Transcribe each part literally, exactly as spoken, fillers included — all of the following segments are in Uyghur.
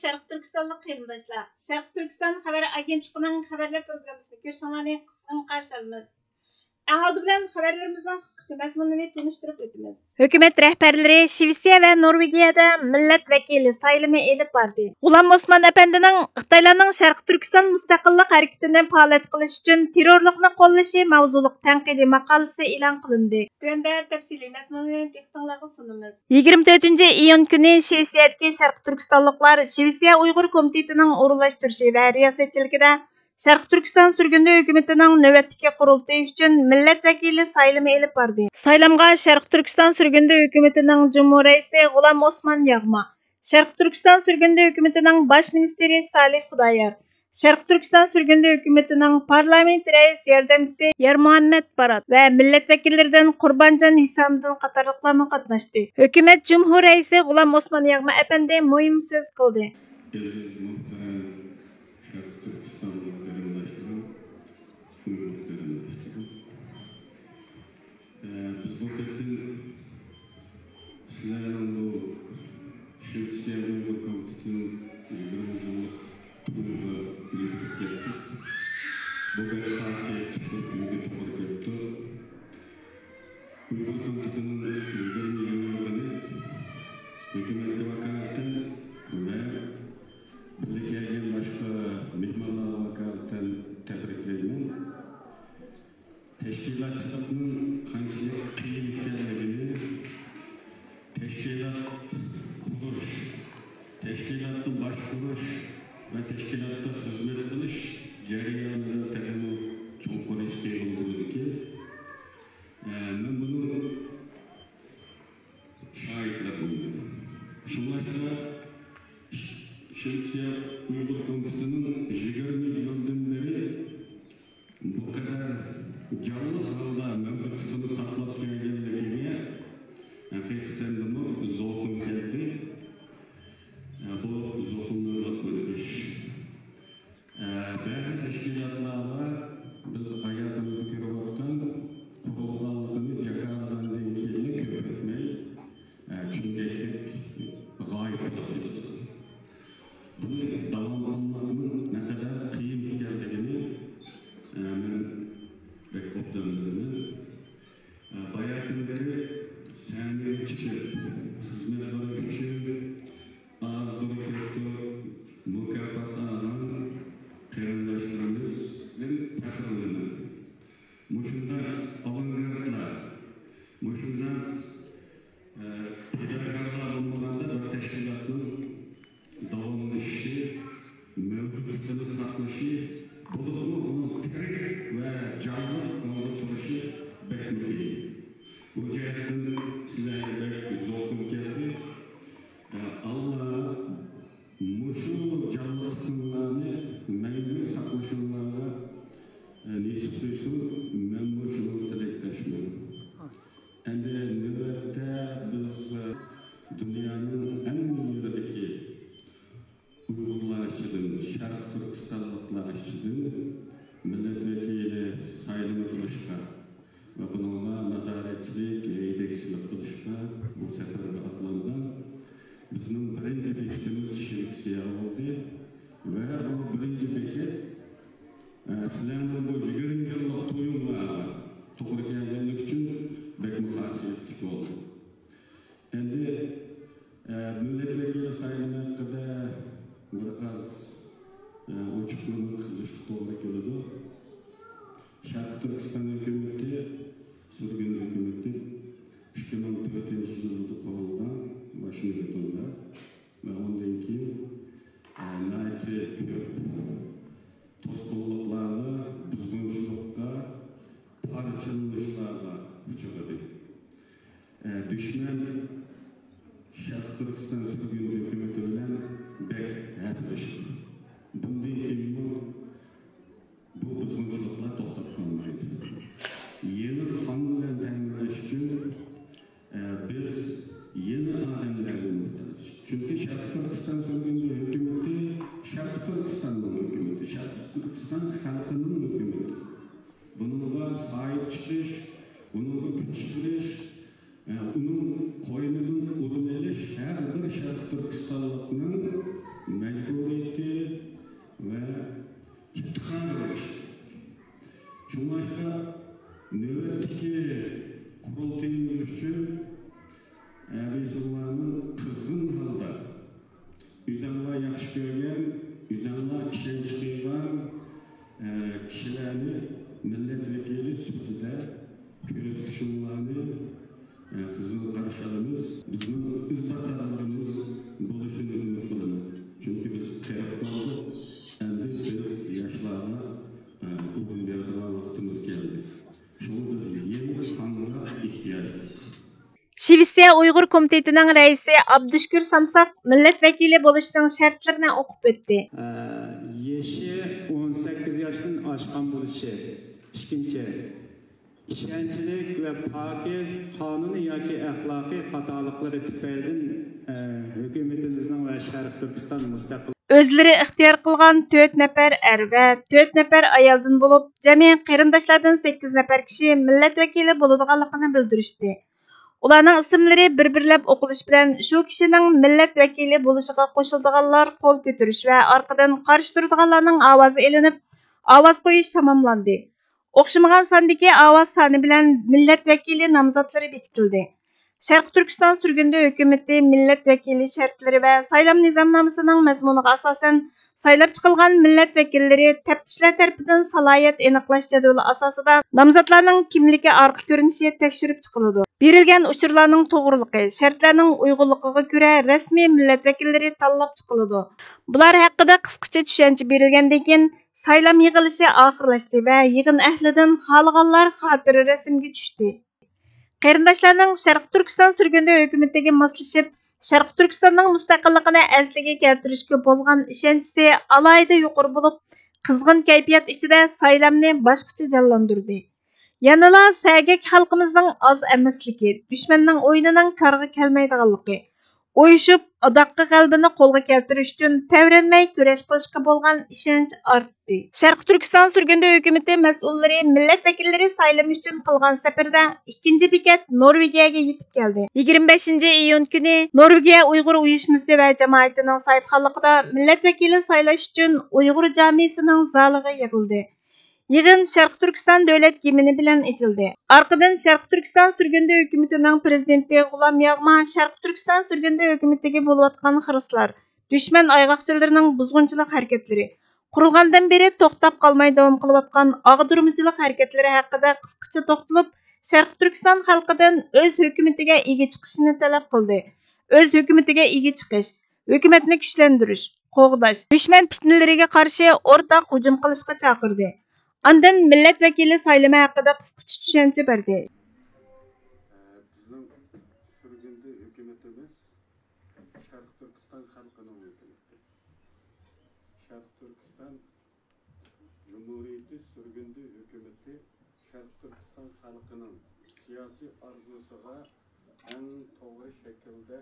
شەرقىي تۈركىستانلىق قېرىنداشلار، شەرقىي تۈركىستان خەۋەر ئاگېنتلىقىنىڭ خەۋەرلەر پروگراممىسىنى كۆرۈشۈڭلارنى قىزغىن قارشى ئالىمىز. ئەڭ ئالدى بىلەن خەۋەرلىرىمىزنىڭ قىسقىچە مەزمۇنىنى تونۇشتۇرۇپ ئۆتىمىز. ھۆكۈمەت رەھبەرلىرى شىۋېتسىيە ۋە نورۋېگىيەدە مىللەت ۋەكىلى سايلىمى ئېلىپ باردى. غۇلام ئوسمان ئەپەندىنىڭ خىتايلارنىڭ شەرقىي تۈركىستان مۇستەقىللىق ھەرىكىتىنى پائالىيەتچى قىلىش ئۈچۈن تېررورلۇقنى قوللىشى ماۋزۇلۇق تەنقىدىي ماقالىسى ئېلان قىلىندى. تۆۋەندە تەپسىلىي مەزمۇنىنى دىققىتىڭلارغا سۇنىمىز. يىگىرمە تۆتىنچى ئىيۇن كۈنى شىۋېتسىيەدىكى شەرقىي تۈركىستانلىقلار شىۋېتسىيە ئۇيغۇر كومىتېتىنىڭ ئورۇنلاشتۇرۇشى ۋە رىياسەتچىلىكىدە شەرقىي تۈركىستان سۈرگۈندە ھۆكۈمىتىنىڭ نۆۋەتتىكى قۇرۇلتىيى ئۈچۈن مىللەت ۋەكىلى سايلىمى ئېلىپ باردى. سايلامغا شەرقىي تۈركىستان سۈرگۈندە ھۆكۈمىتىنىڭ جۇمھۇر رەئىسى غۇلام ئوسمان ياغما، شەرقىي تۈركىستان سۈرگۈندە ھۆكۈمىتىنىڭ باش مىنىستىرى سالىھ خۇدايار، شەرقىي تۈركىستان سۈرگۈندە ھۆكۈمىتىنىڭ پارلامېنت رەئىس ياردەمچىسى يارمۇھەممەت بارات ۋە مىللەت ۋەكىللىرىدىن قۇربانجان ھېسامىدىن قاتارلىقلارمۇ قاتناشتى. ھۆكۈمەت جۇمھۇر رەئىسى غۇلام ئوسمان ياغما ئەپەندى مۇھىم سۆز قىلدى. ئەزىز مۆھتەرەم شەرقىي تۈركىستانلىق قېرىنداشلىرىم، ئۇيغۇر قېرىنداشلىرىم. ئە، بىز بۇ قېتىم سىلەرنىڭ بۇ شىۋېتسىيە ئۇيغۇر كومىتېتىنىڭ يىگىرمە يىللىق تويىغا يېتىپ كەلدۇق. بۇ بەك خاسىيەتلىك بىر كۈنگە توغرا كەپتۇ. ئۇيغۇر كومىتېتىنىڭ يىگىرمە يىللىقىنى ھۆكۈمەتكە ۋاكالىتەن ۋە بىللە كەلگەن باشقا مېھمانلارغا ۋاكالىتەن تەبرىكلەيمەن. تەشكىلاتچىلىقنىڭ قانچىلىك قىيىن ئىكەنلىكىنى، تەشكىلات قۇرۇش، تەشكىلاتنى باشقۇرۇش ۋە تەشكىلاتتا خىزمەت قىلىش جەريانىدا تېخىمۇ چوڭقۇر ھېس قىلغىلى بولىدۇكى، ئە، مەن بۇنىڭ شاھىتلىرى بولدۇم. شۇڭلاشقا شىۋېتسىيە ئۇيغۇر كومىتېتىنىڭ يىگىرمە يىلدىن بېرى بۇ قەدەر جانلىق ھالدا مەۋجۇتلۇقىنى ساقلاپ كەلگەنلىكىگە ھەقىقەتەنمۇ زوقۇم كەلدى. بۇ زوقۇملىنىدىغان بىر ئىش. بەزى تەشكىلاتلارغا بىز ھاياتىمىزدا كۆرۈۋاتقان قۇرۇلغانلىقىنى جاكارلىغاندىن كېيىنلا كۆپ ئۆتمەي، چۈمكەكلىك غايىب بولۇپ كېتىدۇ. بۇنى داۋام قىلماقنىڭ نەقەدەر قىيىن ئىكەنلىكىنى، ئە، مەن بەك ئوبدان بىلىمەن. ئە، باياتىن بېرى سەھنىگە چىقىپ، خىزمەتلىرى ئۈچۈن ئازدۇر كۆپتۇر مۇكاپات ئالغان قېرىنداشلىرىمىزدىن پەخىرلىنىمەن. مۇشۇنداق ئاۋانگارتلار، مۇشۇنداق، ئە، پىداكارلار بولمىغاندا بىر تەشكىلاتنىڭ داۋاملىشىشى، مەۋجۇتلۇقىنى ساقلىشى، بولۇپمۇ ئۇنىڭ تىرىك ۋە جانلىق ھالدا تۇرۇشى بەكمۇ قىيىن. بۇ جەھەتتىن سىلەرگە بەك زوقۇم كەلدى. ئاللا مۇشۇ جانلىقلىقىڭلارنى مەڭگۈ ساقلىشىڭلارغا نېسىپ قىلسۇن. مەنمۇ شۇنىڭغا تىلەكداشمەن. ئەمدى نۆۋەتتە بىز دۇنيانىڭ ھەممە يېرىدىكى ئۇيغۇرلار ئىچىدىن، شەرقىي تۈركىستانلىقلار ئىچىدىن مىللەت ۋەكىلى سايلىمى قىلىشقا ۋە بۇنىڭغا نازارەتچىلىك، ھەيدەكچىلىك قىلىشقا بۇ سەپەرگە ئاتلاندىم. بىزنىڭ بىرىنچى بېكىتىمىز شىۋېتسىيە بولدى ۋە بۇ بىرىنچى بېكەت، ئە، سىلەرنىڭ بۇ يىگىرمە يىللىق تويۇڭلارغا توغرا كەلگەنلىكى ئۈچۈن بەكمۇ خاسىيەتلىك بولدى. ئەمدى، ئە، مىللەت ۋەكىلى سايلىمى ھەققىدە بىر ئاز، ئە، ئوچۇقلىنىپ قىلىشقا توغرا كېلىدۇ. شەرقىي تۈركىستان ھۆكۈمىتى، سۈرگۈن ھۆكۈمىتى ئىككى مىڭ تۆتىنچى يىلىدا قۇرۇلغان ۋاشىنگتوندا ۋە ئۇندىن كېيىن، ئە، ناھايىتى كۆپ توسقۇنلۇقلارغا، بۇزغۇنچىلىققا، پارچىلىنىشلارغا ئۇچرىدى. ئە، دۈشمەن شەرقىي تۈركىستان سۈرگۈن ھۆكۈمىتى بىلەن بەك ھەپىلىشىدۇ. بۇندىن كېيىنمۇ بۇ بۇزغۇنچىلىقلار توختاپ قالمايدۇ. يېڭى قانۇن بىلەن تەمىنلەش ئۈچۈن، ئە، بىز يېڭى ئادەملەرگە موھتاج. چۈنكى شەرقىي تۈركىستان سۈرگۈندە ھۆكۈمىتى شەرقىي تۈركىستاننىڭ ھۆكۈمىتى، شەرقىي تۈركىستان خەلقىنىڭ ھۆكۈمىتى. بۇنىڭغا ساھىب چىقىش، بۇنىڭغا كۈچ چىقىرىش، ئە، ئۇنىڭ قوينىدىن ئورۇن ئېلىش ھەر بىر شەرقىي تۈركىستانلىقنىڭ مەج-، شىۋېتسىيە ئۇيغۇر كومىتېتىنىڭ رەئىسى ئابدۇشۈكۈر سامساق مىللەت ۋەكىلى بولۇشنىڭ شەرتلىرىنى ئوقۇپ ئۆتتى. يېشى ئون سەككىز ياشتىن ئاشقان بولۇشى. ئىككىنچى، ئىشەنچلىك ۋە پاكىز قانۇنىي ياكى ئەخلاقىي خاتالىقلىرى تۈپەيلىدىن، ئە، ھۆكۈمىتىمىزنىڭ ۋە شەرقىي تۈركىستان مۇستەقىل. ئۆزلىرى ئىختىيار قىلغان تۆت نەپەر ئەر ۋە تۆت نەپەر ئايالدىن بولۇپ، جەمئىي قېرىنداشلاردىن سەككىز نەپەر كىشى مىللەت ۋەكىلى بولىدىغانلىقىنى بىلدۈرۈشتى. ئۇلارنىڭ ئىسىملىرى بىر-بىرلەپ ئوقۇلۇشى بىلەن شۇ كىشىنىڭ مىللەت ۋەكىلى بولۇشىغا قوشۇلىدىغانلار قول كۆتۈرۈش ۋە ئارقىدىن قارشى تۇرىدىغانلارنىڭ ئاۋازى ئېلىنىپ، ئاۋاز قويۇش تاماملاندى. ئوخشىمىغان ساندىكى ئاۋاز سانى بىلەن مىللەت ۋەكىلى نامزاتلىرى بېكىتىلدى. شەرقىي تۈركىستان سۈرگۈندە ھۆكۈمىتى مىللەت ۋەكىلى شەرتلىرى ۋە سايلام نىزامنامىسىنىڭ مەزمۇنىغا ئاساسەن، سايلاپ چىقىلغان مىللەت ۋەكىللىرى تەپتىشلەر تەرىپىدىن سالاھىيەت ئېنىقلاش جەدۋىلى ئاساسىدا نامزاتلارنىڭ كىملىكى ئارقا كۆرۈنۈشى تەكشۈرۈپ چىقىلىدۇ. بېرىلگەن ئۇچۇرلارنىڭ توغرىلىقى، شەرتلەرنىڭ ئۇيغۇنلۇقىغا كۆرە رەسمىي مىللەت ۋەكىللىرى تاللاپ چىقىلىدۇ. بۇلار ھەققىدە قىسقىچە چۈشەنچە بېرىلگەندىن كېيىن، سايلام يىغىلىشى ئاخىرلاشتى ۋە يىغىن ئەھلىدىن خالىغانلار خاتىرە رەسىمگە چۈشتى. قېرىنداشلارنىڭ شەرقىي تۈركىستان سۈرگۈندە ھۆكۈمىتىگە ماسلىشىپ، شەرقىي تۈركىستاننىڭ مۇستەقىللىقىنى ئەسلىگە كەلتۈرۈشكە بولغان ئىشەنچىسى ئالاھىدە يۇقىرى بولۇپ، قىزغىن كەيپىيات ئىچىدە سايلامنى باشقىچە جانلاندۇردى. يەنىلا سەگەك خەلقىمىزنىڭ ئاز ئەمەسلىكى، دۈشمەننىڭ ئويۇنىنىڭ كارغا كەلمەيدىغانلىقى، ئۇيۇشۇپ، ئاداققى غەلىبىنى قولغا كەلتۈرۈش ئۈچۈن تەۋرەنمەي كۈرەش قىلىشقا بولغان ئىشەنچ ئارتتى. شەرقىي تۈركىستان سۈرگۈندە ھۆكۈمىتى مەسئۇللىرى مىللەت ۋەكىللىرى سايلىمى ئۈچۈن قىلغان سەپىرىدە ئىككىنچى بېكەت نورۋېگىيەگە يېتىپ كەلدى. يىگىرمە بەشىنچى ئىيۇن كۈنى نورۋېگىيە ئۇيغۇر ئۇيۇشمىسى ۋە جامائىتىنىڭ ساھىبخانلىقىدا مىللەت ۋەكىلى سايلاش ئۈچۈن ئۇيغۇر جامىسىنىڭ زالىغا يىغىلدى. يىغىن شەرقىي تۈركىستان دۆلەت گىمنى بىلەن ئېچىلدى. ئارقىدىن شەرقىي تۈركىستان سۈرگۈندە ھۆكۈمىتىنىڭ پىرېزىدېنتى غۇلام ياغما شەرقىي تۈركىستان سۈرگۈندە ھۆكۈمىتىگە بولۇۋاتقان خىرىسلار، دۈشمەن ئايغاقچىلىرىنىڭ بۇزغۇنچىلىق ھەرىكەتلىرى، قۇرۇلغاندىن بېرى توختاپ قالماي داۋام قىلىۋاتقان ئاغدۇرمىچىلىق ھەرىكەتلىرى ھەققىدە قىسقىچە توختىلىپ، شەرقىي تۈركىستان خەلقىدىن ئۆز ھۆكۈمىتىگە ئىگە چىقىشىنى تەلەپ قىلدى. ئۆز ھۆكۈمىتىگە ئىگە چىقىش، ھۆكۈمەتنى كۈچلەندۈرۈش، قوغداش، دۈشمەن پىتنىلىرىگە قارشى ئورتاق ھۇجۇم قىلىشقا چاقىردى. ئاندىن مىللەت ۋەكىلى سايلىمى ھەققىدە قىسقىچە چۈشەنچە بەردى. بىزنىڭ سۈرگۈندە ھۆكۈمىتىمىز شەرقىي تۈركىستان خەلقىنىڭ ھۆكۈمىتى. شەرقىي تۈركىستان جۇمھۇرىيىتى سۈرگۈندە ھۆكۈمىتى شەرقىي تۈركىستان خەلقىنىڭ سىياسىي ئارزۇسىغا ئەڭ توغرا شەكىلدە،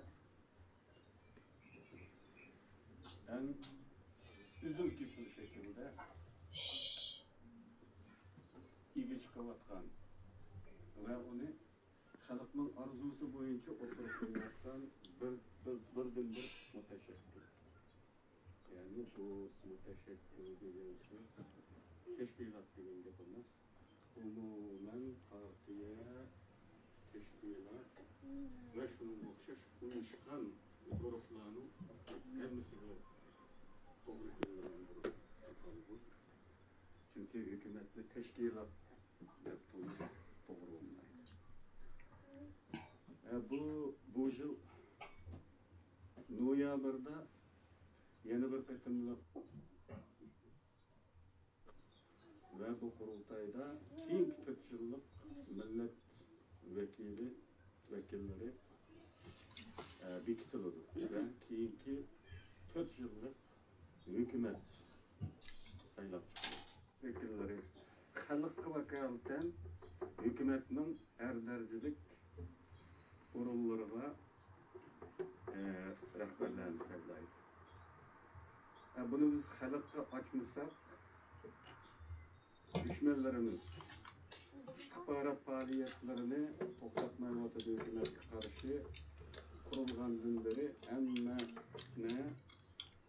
ئەڭ ئۈزۈل-كېسىل شەكىلدە ئىگە چىقىۋاتقان ۋە ئۇنى خەلقنىڭ ئارزۇسى بويىچە ئوتتۇرىغا قويۇۋاتقان بىر، بىر، بىردىنبىر مۇتەشەككىل. يەنى بۇ مۇتەشەككىل دېگەن سۆز تەشكىلات دېگەن گەپ ئەمەس. ئومۇمەن پارتىيە، تەشكىلات ۋە شۇنىڭغا ئوخشاش ئۇيۇشقان گۇرۇھلارنىڭ ھەممىسىگە توغرا كېلىدىغان بىر ئاتالغۇ. چۈنكى ھۆكۈمەتنى تەشكىلات دەپ تونۇش توغرا بولمايدۇ. ئە، بۇ، بۇ يىل نويابىردا يەنە بىر قېتىملىق ۋە بۇ قۇرۇلتايدا كېيىنكى تۆت يىللىق مىللەت ۋەكىلى، ۋەكىللىرى، ئە، بېكىتىلىدۇ ۋە كېيىنكى تۆت يىللىق ھۆكۈمەت سايلاپ چىقىلىدۇ. ۋەكىللىرى خەلققە ۋاكالىتەن ھۆكۈمەتنىڭ ھەر دەرىجىلىك ئورۇنلىرىغا، ئە، رەھبەرلەرنى سايلايدۇ. ئە، بۇنى بىز خەلققە ئاچمىساق، دۈشمەنلىرىمىز ئىستىخبارات پائالىيەتلىرىنى توختاتمايۋاتىدۇ. ھۆكۈمەتكە قارشى قۇرۇلغاندىن بېرى ھەممە پىتنە،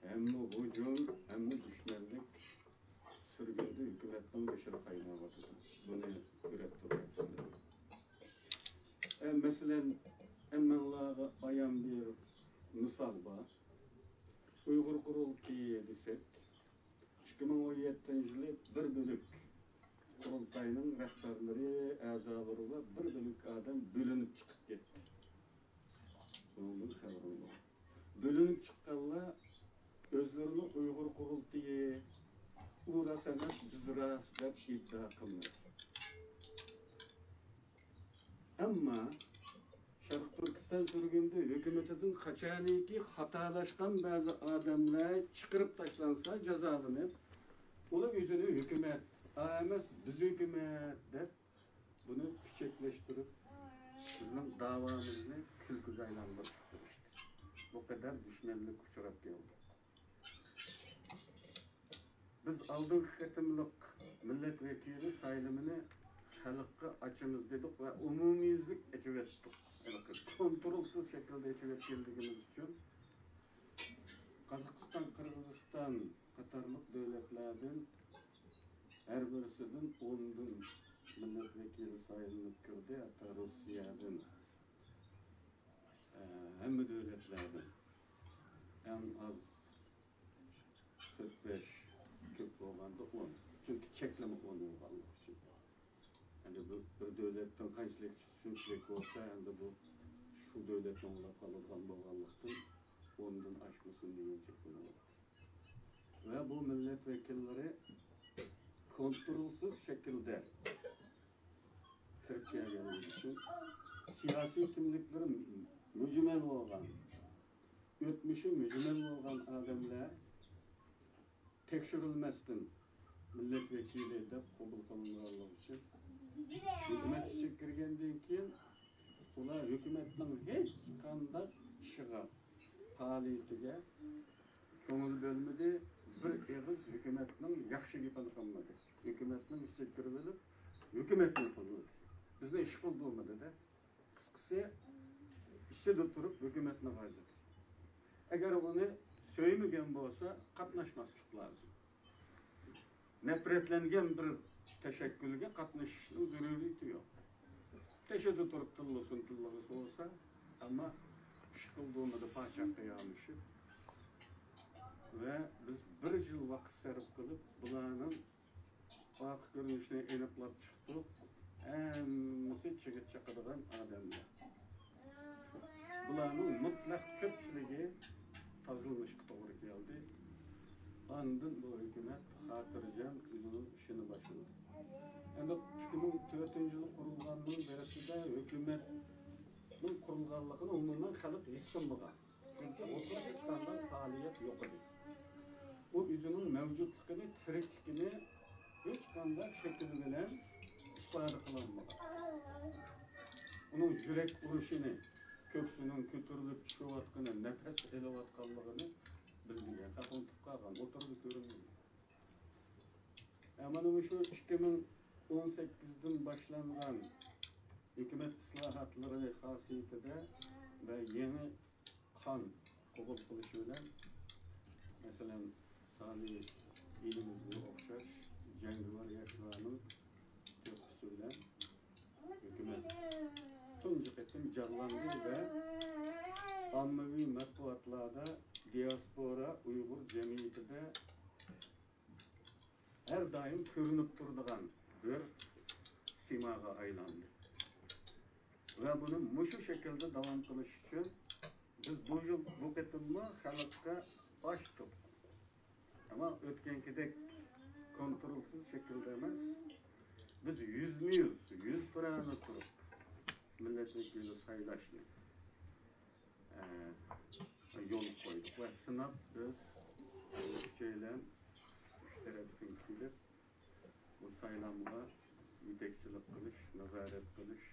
ھەممە ھۇجۇم، ھەممە دۈشمەنلىك سۈرگۈندە ھۆكۈمەتنىڭ بېشىدا قايناۋاتىدۇ. بۇنى كۆرۈپ تۇرىمىز. ئە، مەسىلەن، ھەممىڭلارغا ئايان بىر مىسال بار. ئۇيغۇر قۇرۇلتىيى دېسەك، ئىككى مىڭ ئون يەتتىنچى يىلى بىر بۆلەك قۇرۇلتاينىڭ رەھبەرلىرى، ئەزالىرى ۋە بىر بۆلەك ئادەم بۆلۈنۈپ چىقىپ كەتتى. بۇنىڭدىن خەۋىرىڭ بار. بۆلۈنۈپ چىققانلار ئۆزلىرىنى ئۇيغۇر قۇرۇلتىيى، ئۇ راست ئەمەس، بىز راست دەپ ئىددىئا قىلمىدى. ئەمما شەرقىي تۈركىستان سۈرگۈندە ھۆكۈمىتىدىن قاچانكى خاتالاشقان بەزى ئادەملەر چىقىرىپ تاشلانسا، جازالىنىپ، ئۇلار ئۆزىنى ھۆكۈمەت، ئا ئەمەس، بىز ھۆكۈمەت دەپ بۇنى پىچەكلەشتۈرۈپ، بىزنىڭ داۋامىزنى كۈلكىگە ئايلاندۇرۇشقا تىرىشتى. بۇ قەدەر دۈشمەنلىككە ئۇچراپ كەلدۇق. بىز ئالدىنقى قېتىملىق مىللەت ۋەكىلى سايلىمىنى خەلققە ئاچىمىز دېدۇق ۋە ئومۇميۈزلۈك ئېچىۋەتتۇق. ھېلىقى كونترولسىز شەكىلدە ئېچىۋەتكەنلىكىمىز ئۈچۈن قازاقىستان، قىرغىزىستان قاتارلىق دۆلەتلەردىن ھەر بىرسىدىن ئوندىن مىللەت ۋەكىلى سايلىنىپ كىردى، ھەتتا روسىيەدىن، ئە، ھەممە دۆلەتلەردىن ئەڭ ئاز تۆت بەش، كۆپ بولغاندا ئون. چۈنكى چەكلىمە ئون بولغانلىقى ئۈچۈن. ئەمدى بۇ بىر دۆلەتتىن قانچىلىك چىقىشى شۇنچىلىك بولسا، ئەمدى بۇ شۇ دۆلەتنى ئوڭلاپ قالىدىغان بولغانلىقتىن، ئوندىن ئاشمىسۇن دېگەن چەكلىمە بار. ۋە بۇ مىللەت ۋەكىللىرى كونترولسىز شەكىلدە كىرىپ كەلگەنلىكى ئۈچۈن، سىياسىي كىملىكلىرى مۈجمەل بولغان، ئۆتمۈشى مۈجمەل بولغان ئادەملەر تەكشۈرۈلمەستىن مىللەت ۋەكىلى دەپ قوبۇل قىلىنغانلىقى ئۈچۈن، ھۆكۈمەت ئىچىگە كىرگەندىن كېيىن ئۇلار ھۆكۈمەتنىڭ ھېچقانداق ئىشىغا، پائالىيىتىگە كۆڭۈل بۆلمىدى، بىر ئېغىز ھۆكۈمەتنىڭ ياخشى گېپىنى قىلمىدى. ھۆكۈمەتنىڭ ئىچىگە كىرىۋېلىپ، ھۆكۈمەتنى قىلمىدى. بىزنى ئىش قىلدۇرمىدى-دە. قىسقىسى، ئىچىدە تۇرۇپ ھۆكۈمەتنى غاجىتى. ئەگەر ئۇنى سۆيمىگەن بولسا، قاتناشماسلىق لازىم. نەپرەتلەنگەن بىر تەشەككۈلگە قاتنىشىشنىڭ زۆرۈرىيىتى يوق. تېشىدا تۇرۇپ تىللىسۇن، تىللىغۇسى بولسا، ئەمما ئىش قىلدۇرمىدى پاچاققا يامىشىپ. ۋە بىز بىر يىل ۋاقىت سەرپ قىلىپ، بۇلارنىڭ ئارقا كۆرۈنۈشىنى ئېنىقلاپ چىقتۇق. ھەممىسى چىگىت چاقىدىغان ئادەملەر. بۇلارنىڭ مۇتلەق كۆپچىلىكى تازىلىنىشقا توغرا كەلدى. ئاندىن بۇ ھۆكۈمەت خاتىرجەم ئۆزىنىڭ ئىشىنى باشلىدى. ئەمدى ئىككى مىڭ تۆتىنچى يىلى قۇرۇلغاننىڭ بىرسىدە ھۆكۈمەتنىڭ قۇرۇلغانلىقىنى ئومۇمەن خەلق ھېس قىلمىغان. چۈنكى ئوتتۇرىدا ھېچقانداق پائالىيەت يوق ئىدى. ئۇ ئۆزىنىڭ مەۋجۇتلۇقىنى، تىرىكلىكىنى ھېچقانداق شەكىل بىلەن ئىپادە قىلالمىغان. ئۇنىڭ يۈرەك ئۇرۇشىنى، كۆكسىنىڭ كۆتۈرۈلۈپ چۈشۈۋاتقىنى، نەپەس ئېلىۋاتقانلىقىنى بىلمىگەن، خەق ئۇنتۇپ قالغان، ئوتتۇرىدا كۆرۈنمىگەن. ئە، مانا مۇشۇ ئىككى مىڭ ئون سەككىزدىن باشلانغان ھۆكۈمەت ئىسلاھاتلىرى خاسىيىتىدە ۋە يېڭى قان قوبۇل قىلىشى بىلەن، مەسىلەن، سالى ئىنىمىزگە ئوخشاش جەڭگىۋار ياشلارنىڭ تۆھپىسى بىلەن ھۆكۈمەت تۇنجى قېتىم جانلاندى ۋە ئاممىۋى مەتبۇئاتلاردا دىياسپورا ئۇيغۇر جەمئىيىتىدە ھەر دائىم كۆرۈنۈپ تۇرىدىغان بىر سىيماغا ئايلاندى. ۋە بۇنى مۇشۇ شەكىلدە داۋام قىلىش ئۈچۈن بىز بۇ يىل، بۇ قېتىممۇ خەلققە ئاچتۇق. ئەمما ئۆتكەنكىدەك كونترولسىز شەكىلدە ئەمەس، بىز يۈزمۇ يۈز، يۈز تۇرانە تۇرۇپ مىللەت ۋەكىلى سايلاشنى، ئە، يولغا قويدۇق ۋە سىناپ بىز ئۈچەيلەن ئۈچ تەرەپتىن كېلىپ، بۇ سايلامغا يېتەكچىلىك قىلىش، نازارەت قىلىش،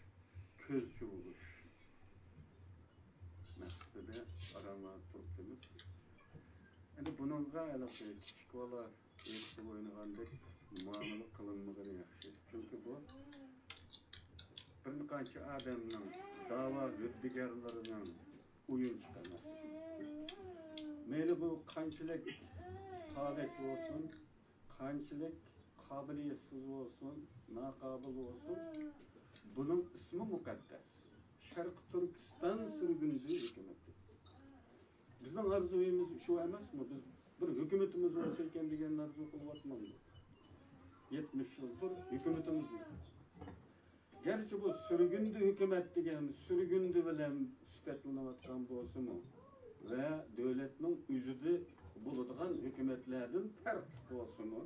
كۆزچى بولۇش مەقسىتىدە ئارانلا تۇرۇپتىمىز. ئەمدى بۇنىڭغا ھېلىقى كىچىك بالا ئېيتقا ئوينىغاندەك مۇئامىلە قىلىنمىغىنى ياخشى. چۈنكى بۇ بىر قانچە ئادەمنىڭ، داۋا ھۆددىگەرلىرىنىڭ ئويۇنچۇقى ئەمەس. مەيلى بۇ قانچىلىك تالەچ بولسۇن، قانچىلىك قابىلىيەتسىز بولسۇن، ناقابىل بولسۇن، بۇنىڭ ئىسمى مۇقەددەس. شەرقىي تۈركىستان سۈرگۈندە ھۆكۈمىتى. بىزنىڭ ئارزۇيىمىز شۇ ئەمەسمۇ؟ بىز بىر ھۆكۈمىتىمىز بولسا ئىكەن دېگەننى ئارزۇ قىلىۋاتمامدۇ؟ يەتمىش يىلدۇر ھۆكۈمىتىمىز يوق. گەرچە بۇ سۈرگۈندە ھۆكۈمەت دېگەن سۈرگۈندە بىلەن سۈپەتلىنىۋاتقان بولسىمۇ ۋە دۆلەتنىڭ ئۆزىدە بولىدىغان ھۆكۈمەتلەردىن پەرقلىق بولسىمۇ،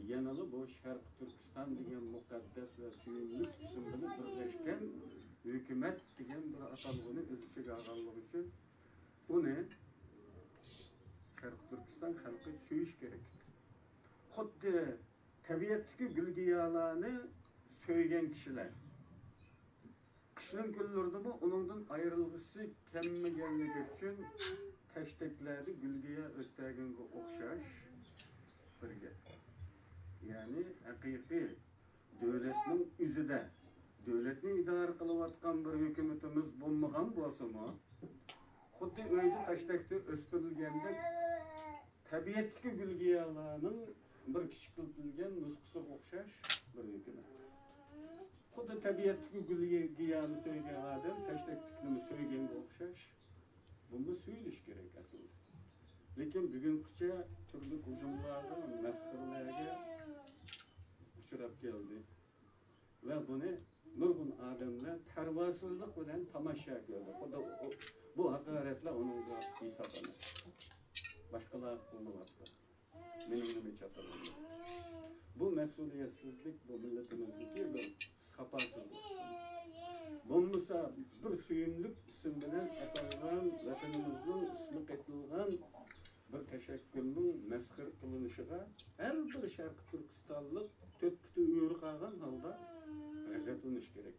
يەنىلا بۇ شەرقىي تۈركىستان دېگەن مۇقەددەس ۋە سۆيۈملۈك ئىسىم بىلەن بىرلەشكەن ھۆكۈمەت دېگەن بىر ئاتالغۇنى ئۆز ئىچىگە ئالغانلىقى ئۈچۈن ئۇنى شەرقىي تۈركىستان خەلقى سۆيۈش كېرەك. خۇددى تەبىئەتتىكى گۈل-گىياھلارنى سۆيگەن كىشىلەر، قىشنىڭ كۈنلىرىدىمۇ ئۇنىڭدىن ئايرىلغۇسى كەلمىگەنلىكى ئۈچۈن تەشتەكلەردە گۈل-گىياھ ئۆستۈرگەنگە ئوخشاش بىر گەپ. يەنى ھەقىقىي دۆلەتنىڭ ئۆزىدە، دۆلەتنى ئىدارە قىلىۋاتقان بىر ھۆكۈمىتىمىز بولمىغان بولسىمۇ، خۇددى ئۆيدە تاشتەكتە ئۆستۈرۈلگەندەك، تەبىئەتتىكى گۈل-گىياھلارنىڭ بىر كىچىكلىتىلگەن نۇسخىسىغا ئوخشاش بىر ھۆكۈمەت. خۇددى تەبىئەتتىكى گۈل-گىياھنى سۆيگەن ئادەم تاشتەكتىكىنىمۇ سۆيگەنگە ئوخشاش، بۇمۇ سۆيۈلۈش كېرەك ئەسلىدە. لېكىن بۈگۈنگىچە تۈرلۈك ھۇجۇملارغا، مەسخىرىلەرگە ئۇچراپ كەلدى. ۋە بۇنى نۇرغۇن ئادەملەر پەرۋاسىزلىق بىلەن تاماشا كۆردى. خۇددى ئۇ، بۇ ھاقارەتلەر ئۇنىڭغا ھېساب ئەمەس. باشقىلار قىلىنىۋاتىدۇ. مېنىڭ نېمە چاتىقىم يوق. بۇ مەسئۇلىيەتسىزلىك، بۇ مىللىتىمىزدىكى بىر ساپاسىزلىق. بولمىسا، بىر سۆيۈملۈك ئىسىم بىلەن ئاتالغان، ۋەتىنىمىزنىڭ ئىسمى قېتىلغان بىر تەشەككۈلنىڭ مەسخىرە قىلىنىشىغا ھەر بىر شەرقىي تۈركىستانلىق تۆت پۇتى ئۆرە قالغان ھالدا غەزەپلىنىش كېرەك.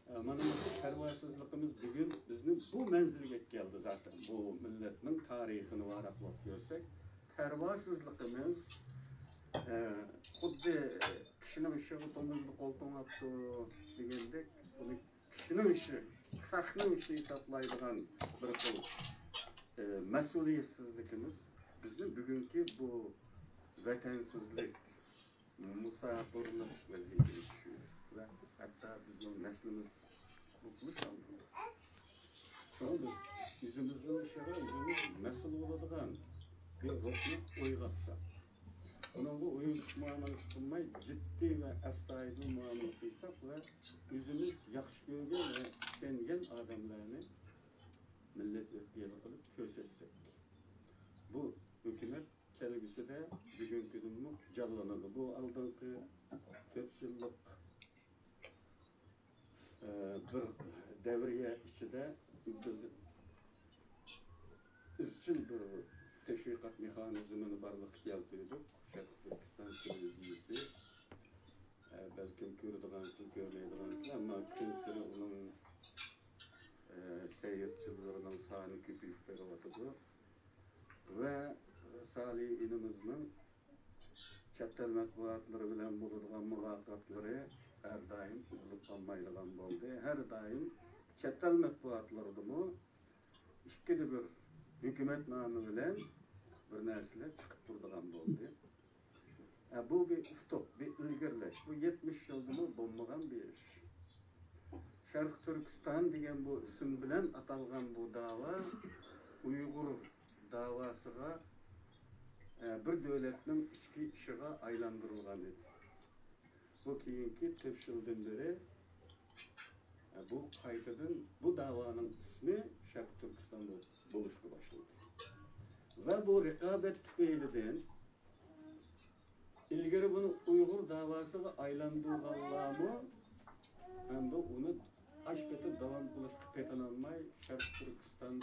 ئە، مانا مۇشۇ پەرۋاسىزلىقىمىز بۈگۈن بىزنى بۇ مەنزىلگە ئەكەلدى زاتەن. بۇ مىللەتنىڭ تارىخىنى ۋاراقلاپ كۆرسەك، پەرۋاسىزلىقىمىز، ئە، خۇددى كىشىنىڭ ئىشىغا تومۇزدا قول توڭاپتۇ دېگەندەك، بۇنى كىشىنىڭ ئىشى، خەقنىڭ ئىشى ھېسابلايدىغان بىر خىل، ئە، مەسئۇلىيەتسىزلىكىمىز بىزنى بۈگۈنكى بۇ ۋەتەنسىزلىك، مۇساپىرلىق ۋەزىيىتىگە چۈشۈردى ۋە ھەتتا بىزنىڭ نەسلىمىز قۇرۇقلۇق ئالدىدا. شۇڭا بىز ئۆزىمىزنىڭ ئىشىغا ئۆزىمىز مەسئۇل بولىدىغان بىر روھنى ئويغاتساق، ئۇنىڭغا ئويۇنچۇق مۇئامىلىسى قىلماي، جىددىي ۋە ئەستايىدىل مۇئامىلە قىلساق ۋە ئۆزىمىز ياخشى كۆرگەن ۋە ئىشەنگەن ئادەملەرنى مىللەت ۋەكىلى قىلىپ كۆرسەتسەك، بۇ ھۆكۈمەت كەلگۈسىدە بۈگۈنكىدىنمۇ جانلىنىدۇ. بۇ ئالدىنقى تۆت يىللىق، ئە، بىر دەۋرىيە ئىچىدە بىز ئىزچىل بىر تەشۋىقات مېخانىزمىنى بارلىققا كەلتۈردۇق. شەرقىي تۈركىستان تېلېۋىزىيىسى، ئە، بەلكىم كۆرىدىغانسىلەر، كۆرمەيدىغانسىلەر، ئەمما كۈنسېرى ئۇنىڭ، ئە، سەيرچىلىرىنىڭ سانى كۆپىيىپ بېرىۋاتىدۇ. ۋە سالى ئىنىمىزنىڭ چەت ئەل مەتبۇئاتلىرى بىلەن بولىدىغان مۇلاقاتلىرى ھەر دائىم ئۈزۈلۈپ قالمايدىغان بولدى. ھەر دائىم چەت ئەل مەتبۇئاتلىرىدىمۇ ئىككىدە بىر ھۆكۈمەت نامى بىلەن بىر نەرسىلەر چىقىپ تۇرىدىغان بولدى. ئە، بۇ بىر ئۇتۇق، بىر ئىلگىرىلەش. بۇ يەتمىش يىلدىمۇ بولمىغان بىر ئىش. شەرقىي تۈركىستان دېگەن بۇ ئىسىم بىلەن ئاتالغان بۇ داۋا ئۇيغۇر داۋاسىغا، ئە، بىر دۆلەتنىڭ ئىچكى ئىشىغا ئايلاندۇرۇلغان ئىدى. بۇ كېيىنكى تۆت يىلدىن بېرى، ئە، بۇ قايتىدىن بۇ داۋانىڭ ئىسمى شەرقىي تۈركىستان بولۇپ، بولۇشقا باشلىدى. ۋە بۇ رىقابەت تۈپەيلىدىن ئىلگىرى بۇنى ئۇيغۇر داۋاسىغا ئايلاندۇرغانلارمۇ ئەمدى ئۇنى ئاشۇ پېتى داۋام قىلىشقا پېتىنالماي، شەرقىي تۈركىستان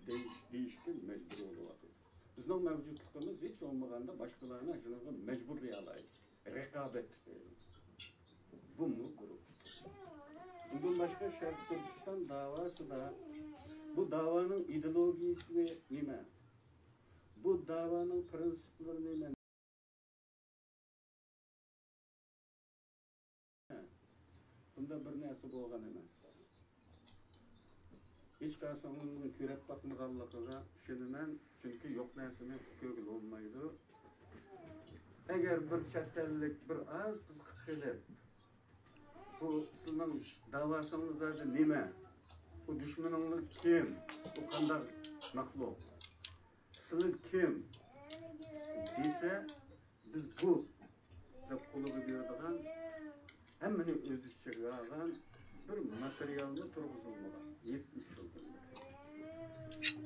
دېيىش، دېيىشكە مەجبۇر بولۇۋاتىدۇ. بىزنىڭ مەۋجۇتلۇقىمىز ھېچ بولمىغاندا باشقىلارنى شۇنىڭغا مەجبۇرلىيالايدۇ. رىقابەت تۈپەيلى. بۇمۇ بىر ئۇتۇق. ئۇندىن باشقا شەرقىي تۈركىستان داۋاسىدا بۇ داۋانىڭ ئىدېئولوگىيىسى نېمە؟ بۇ داۋانىڭ پىرىنسىپلىرى نېمە؟ بۇنداق بىر نەرسە بولغان ئەمەس. ھېچقايسىڭلارنىڭ كۆرۈپ باقمىغانلىقىغا ئىشىنىمەن، چۈنكى يوق نەرسىنى كۆرگىلى بولمايدۇ. ئەگەر بىر چەت ئەللىك بىر ئاز قىزىقىپ قېلىپ، بۇ سىلىنىڭ داۋاسىڭىزدا نېمە؟ بۇ دۈشمىنىڭلار كىم؟ بۇ قانداق مەخلۇق؟ سىلى كىم؟ دېسە، بىز بۇ دەپ قولىغا بېرىدىغان، ھەممىنى ئۆز ئىچىگە ئالغان بىر ماتېرىيالنى تۇرغۇزۇلمىغان يەتمىش يىلدىن بېرى.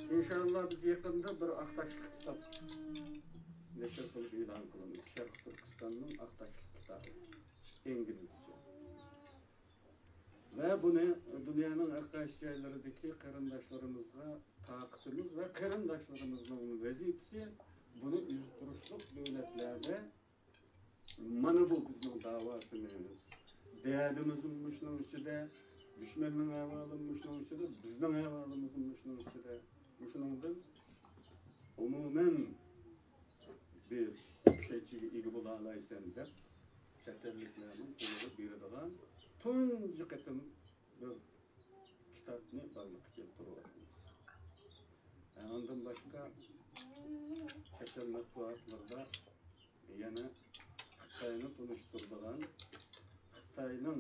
ئىنشاللا بىز يېقىندا بىر ئاق تاشلىق كىتاب نەشر قىلىپ ئېلان قىلىمىز. شەرقىي تۈركىستاننىڭ ئاق تاشلىق كىتابى، ئىنگلىزچە. ۋە بۇنى دۇنيانىڭ ھەر قايسى جايلىرىدىكى قېرىنداشلىرىمىزغا تارقىتىمىز ۋە قېرىنداشلىرىمىزنىڭ ۋەزىپىسى بۇنى ئۆزى تۇرۇشلۇق دۆلەتلەردە مانا بۇ بىزنىڭ داۋاسىمىز، دەردىمىزمۇ مۇشۇنىڭ ئىچىدە، دۈشمەننىڭ ئەھۋالىمۇ مۇشۇنىڭ ئىچىدە، بىزنىڭ ئەھۋالىمىزمۇ مۇشۇنىڭ ئىچىدە. مۇشۇنىڭدىن ئومۇمەن بىر چۈشەنچىگە ئىگە بولالايسەن دەپ، چەت ئەللىكلەرنىڭ قولىغا بېرىدىغان تۇنجى قېتىم بىر كىتابنى بارلىققا كەلتۈرۈۋاتىمىز. ئاندىن باشقا چەت ئەل مەتبۇئاتلىرىدا يەنە خىتاينى تونۇشتۇرىدىغان، خىتاينىڭ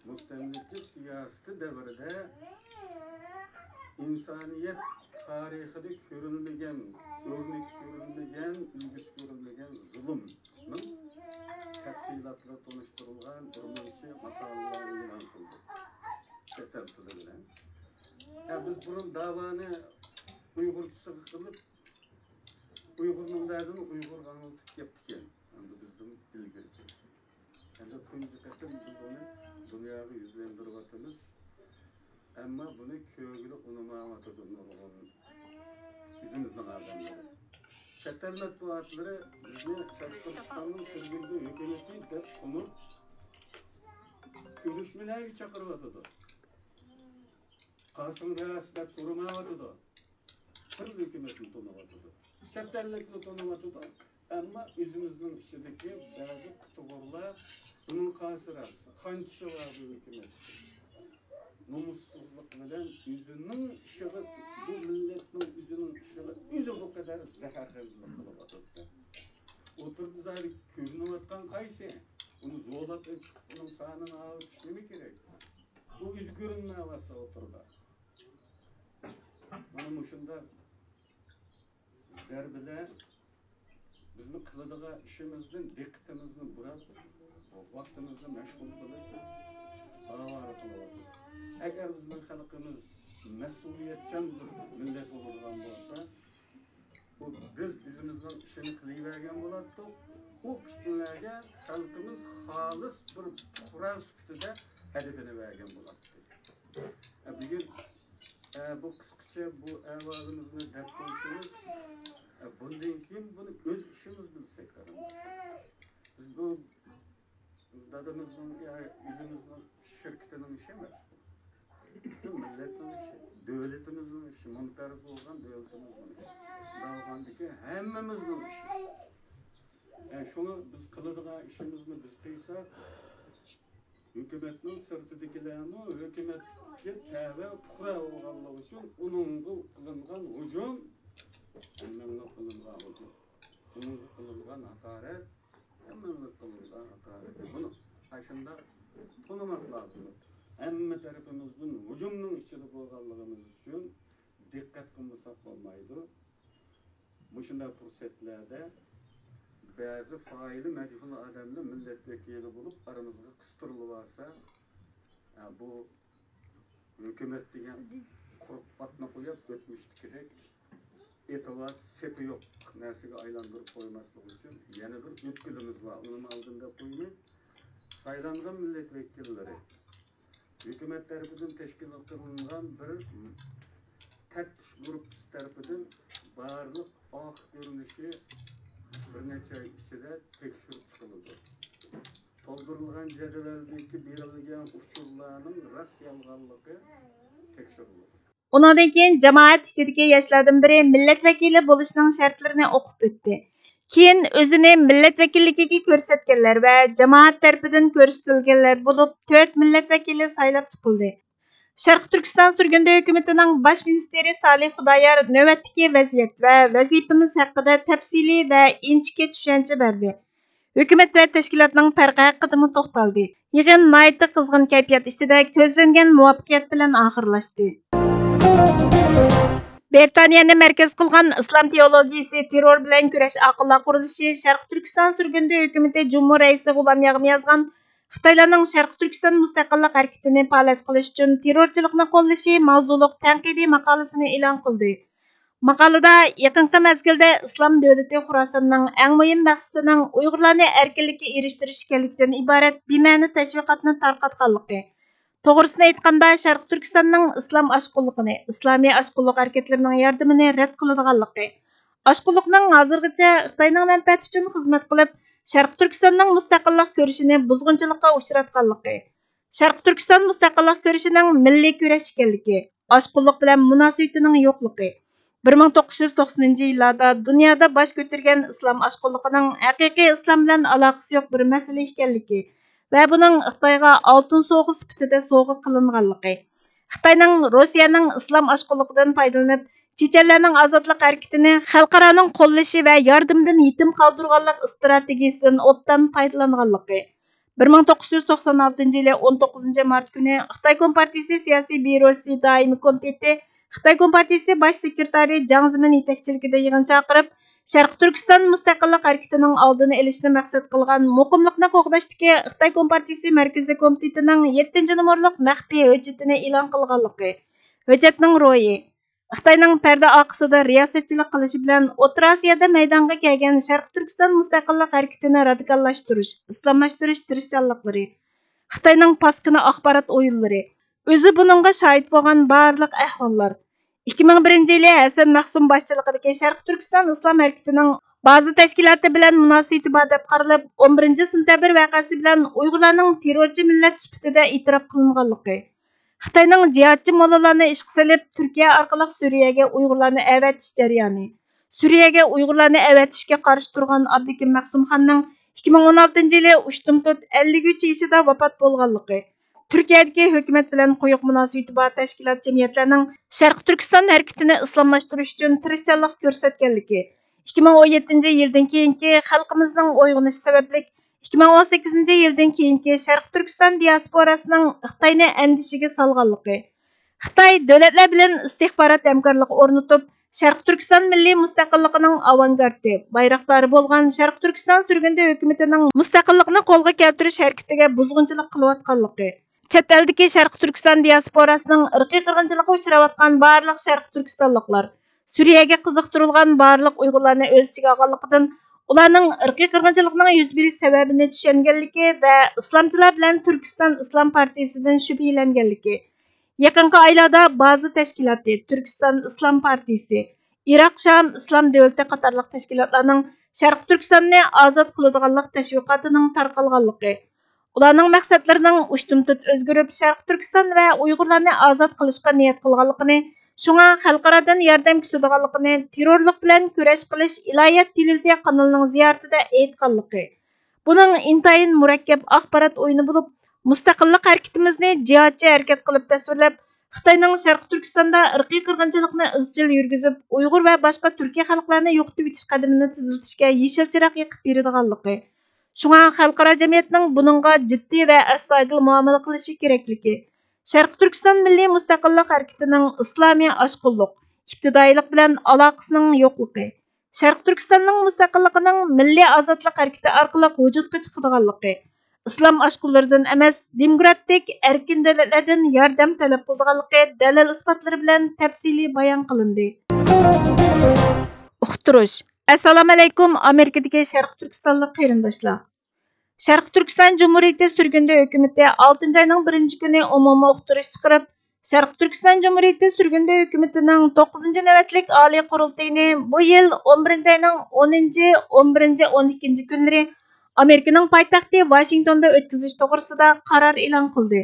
مۇستەملىكە سىياسىتى دەۋرىدە ئىنسانىيەت تارىخىدا كۆرۈلمىگەن، ئۆرنىكى كۆرۈلمىگەن، ئۈلگىسى كۆرۈلمىگەن زۇلۇمنىڭ تەپسىلاتلىرى تونۇشتۇرۇلغان بىر مۇنچە ماقالىلەرنى ئېلان قىلدى چەت ئەل تىلى بىلەن. ھە، بىز بۇرۇن داۋانى ئۇيغۇرچىسىغا قىلىپ، ئۇيغۇرنىڭ دەردىنى ئۇيغۇرغا ئاڭلىتىپ كەپتىكەن. ئەمدى بىزدىن ئىلگىرىكى. ئەمدى تۇنجى قېتىم بىز ئۇنى دۇنياغا يۈزلەندۈرۈۋاتىمىز. ئەمما بۇنى كۆرگىلى ئۇنىمايۋاتىدۇ نۇرغۇن ئۆزىمىزنىڭ ئادەملىرى. چەت ئەل مەتبۇئاتلىرى بىزنى شەرقىي تۈركىستاننىڭ سۈرگۈندە ھۆكۈمىتى دەپ تونۇپ، كۆرۈشمىلەرگە چاقىرىۋاتىدۇ. قاسىم راس دەپ سورىمايۋاتىدۇ. پۈتۈن ھۆكۈمەتنى تونۇۋاتىدۇ. چەت ئەللىكنى تونۇۋاتىدۇ. ئەمما ئۆزىمىزنىڭ ئىچىدىكى بەزى قىتىغۇرلار بۇنىڭ قاسى راس، قانچىسى بار بۇ ھۆكۈمەتتە. نومۇسسىزلىق بىلەن ئۆزىنىڭ ئىشىغا، بۇ مىللەتنىڭ ئۆزىنىڭ ئىشىغا ئۆزى بۇ قەدەر زەھەرخەندىلىك قىلىۋاتىدۇ. ئوتتۇرىدا زادى كۆرۈنۈۋاتقان قايسى؟ ئۇنى زورلاپ ئېلىپ چىقىپ، ئۇنىڭ سانىنى ئاۋۇتۇش نېمە كېرەك؟ بۇ ئۆزى كۆرۈنمەيۋاتسا ئوتتۇرىدا. مانا مۇشۇنداق زەربىلەر بىزنى قىلىدىغان ئىشىمىزدىن دىققىتىمىزنى بۇراپ، ۋاقتىمىزنى مەشغۇل قىلىپ، ئاۋارە قىلىۋاتىدۇ. ئەگەر بىزنىڭ خەلقىمىز مەسئۇلىيەتچان بىر مىللەت بولىدىغان بولسا، بۇ بىز ئۆزىمىزنىڭ ئىشىنى قىلىۋەرگەن بولاتتۇق. ئۇ كىشىلەرگە خەلقىمىز خالىس بىر پۇقرا سۈپىتىدە ئەدىپىنى بەرگەن بولاتتى. ئە، بۈگۈن، ئە، بۇ قىسقىچە بۇ ئەھۋالىمىزنى دەپ قويسىڭىز، ئە، بۇندىن كېيىن بۇنى ئۆز ئىشىمىز بىلسەك قېرىنداشلار. بىز بۇ دادىمىزنىڭ يا ئۆزىمىزنىڭ شىركىتىنىڭ ئىشى ئەمەس بۇ. پۈتۈن مىللەتنىڭ ئىشى، دۆلىتىمىزنىڭ ئىشى، مۇنقەرز بولغان دۆلىتىمىزنىڭ ئىشى. شۇنداق بولغاندىكىن ھەممىمىزنىڭ ئىشى. يەنى شۇڭا بىز قىلىدىغان ئىشىمىزنى بىز قىلساق، ھۆكۈمەتنىڭ سىرتىدىكىلەرمۇ ھۆكۈمەتكە تەۋە پۇقرا بولغانلىقى ئۈچۈن ئۇنىڭغا قىلىنغان ھۇجۇم، ھەممىڭلار قىلىنغان ھۇجۇم، ئۇنىڭغا قىلىنغان ھاقارەت، ھەممىڭلار قىلىنغان ھاقارەت. بۇنى ئاشۇنداق تونۇماق لازىم. ھەممە تەرىپىمىزدىن ھۇجۇمنىڭ ئىچىدە بولغانلىقىمىز ئۈچۈن دىققەت قىلمىساق بولمايدۇ. مۇشۇنداق پۇرسەتلەردە بەزى فائىلى مەجھۇل ئادەملەر مىللەت ۋەكىلى بولۇپ ئارىمىزغا قىستۇرۇلۇۋالسا، ئە، بۇ ھۆكۈمەت دېگەن قۇرۇق پاتنى قويۇپ، ئۆتمۈشتىكىدەك ئېتىۋار سېپى يوق نەرسىگە ئايلاندۇرۇپ قويماسلىق ئۈچۈن يەنە بىر ئۆتكىلىمىز بار. ئۇنىمۇ ئالدىن دەپ قويىمەن. سايلانغان مىللەت ۋەكىللىرى ھۆكۈمەت تەرىپىدىن تەشكىل قىلىنغان بىر تەپتىش گۇرۇپپىسى تەرىپىدىن بارلىق ئاق كۆرۈنۈشى بىر نەچچە ئاي ئىچىدە تەكشۈرۈپ چىقىلىدۇ. تولدۇرۇلغان جەدۋەلدىكى بېرىلگەن ئۇچۇرلارنىڭ راست يالغانلىقى تەكشۈرۈلىدۇ. ئۇنىڭدىن كېيىن جامائەت ئىچىدىكى ياشلاردىن بىرى مىللەت ۋەكىلى بولۇشنىڭ شەرتلىرىنى ئوقۇپ ئۆتتى. كېيىن ئۆزىنى مىللەت ۋەكىللىكىگە كۆرسەتكەنلەر ۋە جامائەت تەرىپىدىن كۆرسىتىلگەنلەر بولۇپ، تۆت مىللەت ۋەكىلى سايلاپ چىقىلدى. شەرقىي تۈركىستان سۈرگۈندە ھۆكۈمىتىنىڭ باش مىنىستىرى سالىھ خۇدايار نۆۋەتتىكى ۋەزىيەت ۋە ۋەزىپىمىز ھەققىدە تەپسىلىي ۋە ئىنچىكە چۈشەنچە بەردى. ھۆكۈمەت ۋە تەشكىلاتنىڭ پەرقى ھەققىدىمۇ توختالدى. يىغىن ناھايىتى قىزغىن كەيپىيات ئىچىدە كۆزلەنگەن مۇۋەپپەقىيەت بىلەن ئاخىرلاشتى. بىرىتانىيەنى مەركەز قىلغان ئىسلام تېئولوگىيىسى تېررور بىلەن كۈرەش ئاقىللار قۇرۇلۇشى شەرقىي تۈركىستان سۈرگۈندە ھۆكۈمىتى جۇمھۇر رەئىسى غۇلام ياغما يازغان خىتايلارنىڭ شەرقىي تۈركىستان مۇستەقىللىق ھەرىكىتىنى پالەچ قىلىش ئۈچۈن تېررورچىلىقنى قوللىشى ماۋزۇلۇق تەنقىدىي ماقالىسىنى ئېلان قىلدى. ماقالىدا يېقىنقى مەزگىلدە ئىسلام دۆلىتى خوراساننىڭ ئەڭ مۇھىم مەقسىتىنىڭ ئۇيغۇرلارنى ئەركىنلىككە ئېرىشتۈرۈش ئىكەنلىكتىن ئىبارەت بىمەنە تەشۋىقاتنى تارقاتقانلىقى، توغرىسىنى ئېيتقاندا، شەرقىي تۈركىستاننىڭ ئىسلام ئاشقۇنلۇقىنى، ئىسلامىي ئاشقۇنلۇق ھەرىكەتلىرىنىڭ ياردىمىنى رەت قىلىدىغانلىقى، ئاشقۇنلۇقنىڭ ھازىرغىچە خىتاينىڭ مەنپەئەتى ئۈچۈن خىزمەت قىلىپ، شەرقىي تۈركىستاننىڭ مۇستەقىللىق كۈرىشىنى بۇزغۇنچىلىققا ئۇچراتقانلىقى، شەرقىي تۈركىستان مۇستەقىللىق كۈرىشىنىڭ مىللىي كۈرەش ئىكەنلىكى، ئاشقۇنلۇق بىلەن مۇناسىۋىتىنىڭ يوقلۇقى، بىر مىڭ توققۇز يۈز توقسىنىنچى يىللاردا دۇنيادا باش كۆتۈرگەن ئىسلام ئاشقۇنلۇقىنىڭ ھەقىقىي ئىسلام بىلەن ئالاقىسى يوق بىر مەسىلە ئىكەنلىكى ۋە بۇنىڭ خىتايغا ئالتۇن سوۋغا سۈپىتىدە سوۋغا قىلىنغانلىقى، خىتاينىڭ روسىيەنىڭ ئىسلام ئاشقۇنلۇقىدىن پايدىلىنىپ، چېچەنلەرنىڭ ئازادلىق ھەرىكىتىنى خەلقئارانىڭ قوللىشى ۋە ياردىمىدىن يېتىم قالدۇرغانلىق ئىستراتېگىيىسىدىن ئوبدان پايدىلانغانلىقى، بىر مىڭ توققۇز يۈز توقسان ئالتىنچى يىلى ئون توققۇزىنچى مارت كۈنى خىتاي كومپارتىيىسى سىياسىي بيۇروسى دائىمىي كومىتېتى خىتاي كومپارتىيىسى باش سېكرېتارى جاڭ زېمىن يېتەكچىلىكىدە يىغىن چاقىرىپ، شەرقىي تۈركىستان مۇستەقىللىق ھەرىكىتىنىڭ ئالدىنى ئېلىشنى مەقسەت قىلغان مۇقىملىقنى قوغداشتىكى خىتاي كومپارتىيىسى مەركىزىي كومىتېتىنىڭ يەتتىنچى نومۇرلۇق مەخپىي ھۆججىتىنى ئېلان قىلغانلىقى، ھۆججەتنىڭ روھى، خىتاينىڭ پەردە ئارقىسىدا رىياسەتچىلىك قىلىشى بىلەن ئوتتۇرا ئاسىيادا مەيدانغا كەلگەن شەرقىي تۈركىستان مۇستەقىللىق ھەرىكىتىنى رادىكاللاشتۇرۇش، ئىسلاملاشتۇرۇش تىرىشچانلىقلىرى، خىتاينىڭ پاسكىنا ئاخبارات ئويۇنلىرى، ئۆزى بۇنىڭغا شاھىت بولغان بارلىق ئەھۋاللار، ئىككى مىڭ بىرىنچى يىلى ھەسەن مەخسۇم باشچىلىقىدىكى شەرقىي تۈركىستان ئىسلام ھەرىكىتىنىڭ بازا تەشكىلاتى بىلەن مۇناسىۋىتى بار دەپ قارىلىپ، ئون بىرىنچى سېنتەبىر ۋەقەسى بىلەن ئۇيغۇرلارنىڭ تېررورچى مىللەت سۈپىتىدە ئېتىراپ قىلىنغانلىقى، خىتاينىڭ جىھادچى موللىلارنى ئىشقا سېلىپ، تۈركىيە ئارقىلىق سۈرىيەگە ئۇيغۇرلارنى ئەۋەتىش جەريانى، سۈرىيەگە ئۇيغۇرلارنى ئەۋەتىشكە قارشى تۇرغان ئابلىكىم مەخسۇمخاننىڭ ئىككى مىڭ ئون ئالتىنچى يىلى ئۇشتۇمتۇت ئەللىك ئۈچ يېشىدا ۋاپات بولغانلىقى، تۈركىيەدىكى ھۆكۈمەت بىلەن قويۇق مۇناسىۋىتى بار تەشكىلات، جەمئىيەتلەرنىڭ شەرقىي تۈركىستان ھەرىكىتىنى ئىسلاملاشتۇرۇش ئۈچۈن تىرىشچانلىق كۆرسەتكەنلىكى، ئىككى مىڭ ئون يەتتىنچى يىلدىن كېيىنكى خەلقىمىزنىڭ ئويغىنىشى سەۋەبلىك، ئىككى مىڭ ئون سەككىزىنچى يىلدىن كېيىنكى شەرقىي تۈركىستان دىياسپوراسىنىڭ خىتاينى ئەندىشىگە سالغانلىقى، خىتاي دۆلەتلەر بىلەن ئىستىخبارات ھەمكارلىقى ئورنىتىپ، شەرقىي تۈركىستان مىللىي مۇستەقىللىقىنىڭ ئاۋانگارتى، بايراقدارى بولغان شەرقىي تۈركىستان سۈرگۈندە ھۆكۈمىتىنىڭ مۇستەقىللىقنى قولغا كەلتۈرۈش ھەرىكىتىگە بۇزغۇنچىلىق قىلىۋاتقانلىقى، چەت ئەلدىكى شەرقىي تۈركىستان دىياسپوراسىنىڭ ئىرقىي قىرغىنچىلىققا ئۇچراۋاتقان بارلىق شەرقىي تۈركىستانلىقلار، سۈرىيەگە قىزىقتۇرۇلغان بارلىق ئۇيغۇرلارنى ئۆز ئىچىگە ئالغانلىقىدىن، ئۇلارنىڭ ئىرقىي قىرغىنچىلىقنىڭ يۈز بېرىش سەۋەبىنى چۈشەنگەنلىكى ۋە ئىسلامچىلار بىلەن تۈركىستان ئىسلام پارتىيىسىدىن شۈبھىلەنگەنلىكى، يېقىنقى ئايلاردا بازا تەشكىلاتى، تۈركىستان ئىسلام پارتىيىسى، ئىراق شام ئىسلام دۆلىتى قاتارلىق تەشكىلاتلارنىڭ شەرقىي تۈركىستاننى ئازاد قىلىدىغانلىق تەشۋىقاتىنىڭ تارقالغانلىقى، ئۇلارنىڭ مەقسەتلىرىنىڭ ئۇشتۇمتۇت ئۆزگىرىپ، شەرقىي تۈركىستان ۋە ئۇيغۇرلارنى ئازاد قىلىشقا نىيەت قىلغانلىقىنى، شۇڭا خەلقئارادىن ياردەم كۈتىدىغانلىقىنى تېررورلۇق بىلەن كۈرەش قىلىش ئىلاھىيەت تېلېۋىزىيە قانىلىنىڭ زىيارىتىدە ئېيتقانلىقى، بۇنىڭ ئىنتايىن مۇرەككەپ ئاخبارات ئويۇنى بولۇپ، مۇستەقىللىق ھەرىكىتىمىزنى جىھادچى ھەرىكەت قىلىپ تەسۋىرلەپ، خىتاينىڭ شەرقىي تۈركىستاندا ئىرقىي قىرغىنچىلىقنى ئىزچىل يۈرگۈزۈپ، ئۇيغۇر ۋە باشقا تۈركىي خەلقلەرنى يوقىتىۋېتىش قەدىمىنى تېزلىتىشكە يېشىل چىراغ يېقىپ بېرىدىغانلىقى، شۇڭا خەلقئارا جەمئىيەتنىڭ بۇنىڭغا جىددىي ۋە ئەستايىدىل مۇئامىلە قىلىشى كېرەكلىكى، شەرقىي تۈركىستان مىللىي مۇستەقىللىق ھەرىكىتىنىڭ ئىسلامىي ئاشقۇنلۇق، ئىپتىدائىيلىق بىلەن ئالاقىسىنىڭ يوقلۇقى، شەرقىي تۈركىستاننىڭ مۇستەقىللىقىنىڭ مىللىي ئازادلىق ھەرىكىتى ئارقىلىق ۋۇجۇدقا چىقىدىغانلىقى، ئىسلام ئاشقۇنلىرىدىن ئەمەس، دېموكراتىك، ئەركىن دۆلەتلەردىن ياردەم تەلەپ قىلىدىغانلىقى دەلىل-ئىسپاتلىرى بىلەن تەپسىلىي بايان قىلىندى. ئۇقتۇرۇش. ئەسسالامۇئەلەيكۇم، ئامېرىكىدىكى شەرقىي تۈركىستانلىق قېرىنداشلار! شەرقىي تۈركىستان جۇمھۇرىيىتى سۈرگۈندە ھۆكۈمىتى ئالتىنچى ئاينىڭ بىرىنچى كۈنى ئومۇمىي ئۇقتۇرۇش چىقىرىپ، شەرقىي تۈركىستان جۇمھۇرىيىتى سۈرگۈندە ھۆكۈمىتىنىڭ توققۇزىنچى نۆۋەتلىك ئالىي قۇرۇلتىيىنى بۇ يىل ئون بىرىنچى ئاينىڭ ئونىنچى، ئون بىرىنچى، ئون ئىككىنچى كۈنلىرى ئامېرىكىنىڭ پايتەختى ۋاشىنگتوندا ئۆتكۈزۈش توغرىسىدا قارار ئېلان قىلدى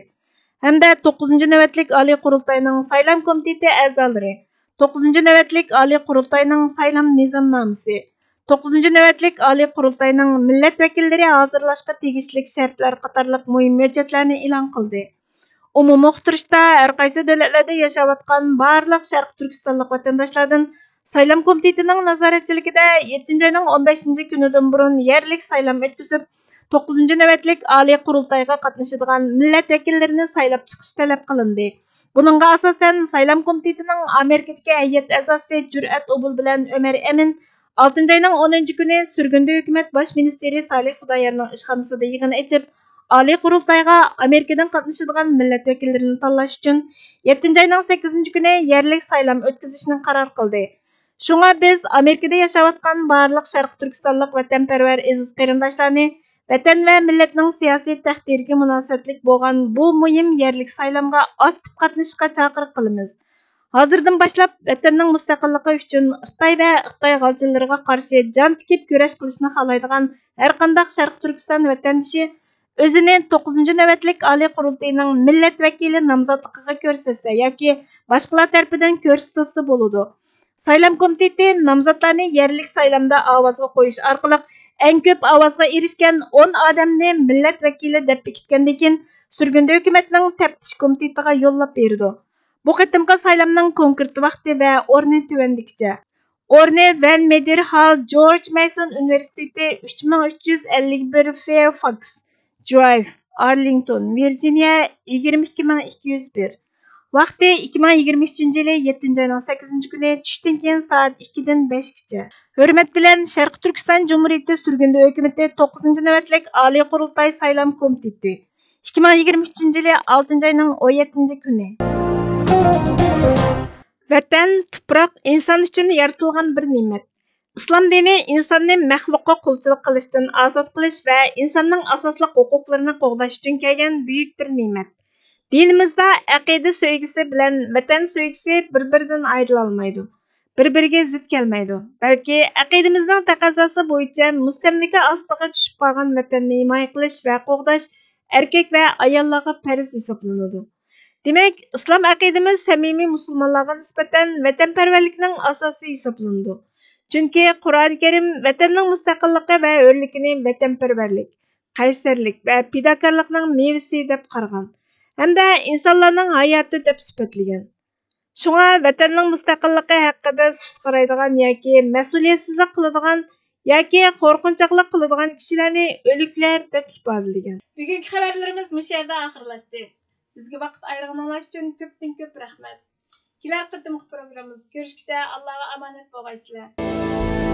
ھەمدە توققۇزىنچى نۆۋەتلىك ئالىي قۇرۇلتاينىڭ سايلام كومىتېتى ئەزالىرى، توققۇزىنچى نۆۋەتلىك ئالىي قۇرۇلتاينىڭ سايلام نىزامنامىسى، توققۇزىنچى نۆۋەتلىك ئالىي قۇرۇلتاينىڭ مىللەت ۋەكىللىرى ھازىرلاشقا تېگىشلىك شەرتلەر قاتارلىق مۇھىم ھۆججەتلەرنى ئېلان قىلدى. ئومۇمىي ئۇقتۇرۇشتا ھەر قايسى دۆلەتلەردە ياشاۋاتقان بارلىق شەرقىي تۈركىستانلىق ۋەتەنداشلاردىن سايلام كومىتېتىنىڭ نازارەتچىلىكىدە يەتتىنچى ئاينىڭ ئون بەشىنچى كۈنىدىن بۇرۇن يەرلىك سايلام ئۆتكۈزۈپ، توققۇزىنچى نۆۋەتلىك ئالىي قۇرۇلتايغا قاتنىشىدىغان مىللەت ۋەكىللىرىنى سايلاپ چىقىش تەلەپ قىلىندى. بۇنىڭغا ئاساسەن، سايلام كومىتېتىنىڭ ئامېرىكىدىكى ھەيئەت ئەزاسى جۈرئەت ئوبۇل بىلەن ئۆمەر ئەمىن ئالتىنچى ئاينىڭ ئونىنچى كۈنى سۈرگۈندە ھۆكۈمەت باش مىنىستىرى سالىھ خۇدايارنىڭ ئىشخانىسىدا يىغىن ئېچىپ، ئالىي قۇرۇلتايغا ئامېرىكىدىن قاتنىشىدىغان مىللەت ۋەكىللىرىنى تاللاش ئۈچۈن يەتتىنچى ئاينىڭ سەككىزىنچى كۈنى يەرلىك سايلام ئۆتكۈزۈشنى قارار قىلدى. شۇڭا بىز ئامېرىكىدا ياشاۋاتقان بارلىق شەرقىي تۈركىستانلىق ۋەتەنپەرۋەر ئېزىز قېرىنداشلارنى ۋەتەن ۋە مىللەتنىڭ سىياسىي تەقدىرىگە مۇناسىۋەتلىك بولغان بۇ مۇھىم يەرلىك سايلامغا ئاكتىپ قاتنىشىشقا چاقىرىق قىلىمىز. ھازىردىن باشلاپ ۋەتەننىڭ مۇستەقىللىقى ئۈچۈن خىتاي ۋە خىتاي غالچىلىرىغا قارشى جان تىكىپ كۈرەش قىلىشنى خالايدىغان ھەرقانداق شەرقىي تۈركىستان ۋەتەندىشى ئۆزىنى توققۇزىنچى نۆۋەتلىك ئالىي قۇرۇلتىيىنىڭ مىللەت ۋەكىلى نامزاتلىقىغا كۆرسەتسە ياكى باشقىلار تەرىپىدىن كۆرسىتىلسە بولىدۇ. سايلام كومىتېتى نامزاتلارنى يەرلىك سايلامدا ئاۋازغا قويۇش ئارقىلىق ئەڭ كۆپ ئاۋازغا ئېرىشكەن ئون ئادەمنى مىللەت ۋەكىلى دەپ بېكىتكەندىن كېيىن، سۈرگۈندە ھۆكۈمەتنىڭ تەپتىش كومىتېتىغا يوللاپ بېرىدۇ. بۇ قېتىمقى سايلامنىڭ كونكرېت ۋاقتى ۋە ئورنى تۆۋەندىكىچە. ئورنى ۋەن مېدېر ھال، جورج مەيسون ئۇنىۋېرسىتېتى، ئۈچ مىڭ ئۈچ يۈز ئەللىك بىر فېيرفاكس درايۋ، ئارلىنگتون، ۋىرجىنىيە، يىگىرمە ئىككى مىڭ ئىككى يۈز بىر. ۋاقتى ئىككى مىڭ يىگىرمە ئۈچىنچى يىلى يەتتىنچى ئاينىڭ سەككىزىنچى كۈنى چۈشتىن كېيىن سائەت ئىككىدىن بەشكىچە. ھۆرمەت بىلەن، شەرقىي تۈركىستان جۇمھۇرىيىتى سۈرگۈندە ھۆكۈمىتى توققۇزىنچى نۆۋەتلىك ئالىي قۇرۇلتاي سايلام كومىتېتى، ئىككى مىڭ يىگىرمە ئۈچىنچى يىلى ئالتىنچى ئاينىڭ ئون يەتتىنچى كۈنى. ۋەتەن، تۇپراق ئىنسان ئۈچۈن يارىتىلغان بىر نېمەت. ئىسلام دىنى ئىنساننى مەخلۇققا قۇلچىلىق قىلىشتىن ئازاد قىلىش ۋە ئىنساننىڭ ئاساسلىق ھوقۇقلىرىنى قوغداش ئۈچۈن كەلگەن بۈيۈك بىر نېمەت. دىنىمىزدا ئەقىدە سۆيگۈسى بىلەن ۋەتەن سۆيگۈسى بىر-بىرىدىن ئايرىلالمايدۇ، بىر-بىرىگە زىت كەلمەيدۇ، بەلكى ئەقىدىمىزنىڭ تەقەززاسى بويىچە مۇستەملىكە ئاستىغا چۈشۈپ قالغان ۋەتەننى ھىمايە قىلىش ۋە قوغداش ئەركەك ۋە ئاياللارغا پەرز ھېسابلىنىدۇ. دېمەك، ئىسلام ئەقىدىمىز سەمىمىي مۇسۇلمانلارغا نىسبەتەن ۋەتەنپەرۋەرلىكنىڭ ئاساسى ھېسابلىنىدۇ. چۈنكى قۇرئان كەرىم ۋەتەننىڭ مۇستەقىللىقى ۋە ھۆرلۈكىنى ۋەتەنپەرۋەرلىك، قەيسەرلىك ۋە پىداكارلىقنىڭ مېۋىسى دەپ قارىغان ھەمدە ئىنسانلارنىڭ ھاياتى دەپ سۈپەتلىگەن. شۇڭا ۋەتەننىڭ مۇستەقىللىقى ھەققىدە سۇسقىرايدىغان ياكى مەسئۇلىيەتسىزلىك قىلىدىغان ياكى قورقۇنچاقلىق قىلىدىغان كىشىلەرنى ئۆلۈكلەر دەپ ئىپادىلىگەن. بۈگۈنكى خەۋەرلىرىمىز مۇشۇ يەردە ئاخىرلاشتى. بىزگە ۋاقىت ئايرىغىنىڭلار ئۈچۈن كۆپتىن كۆپ رەھمەت. كېلەر قېتىمقى پروگراممىمىزدا كۆرۈشكىچە ئاللاغا ئامانەت بولغايسىلەر.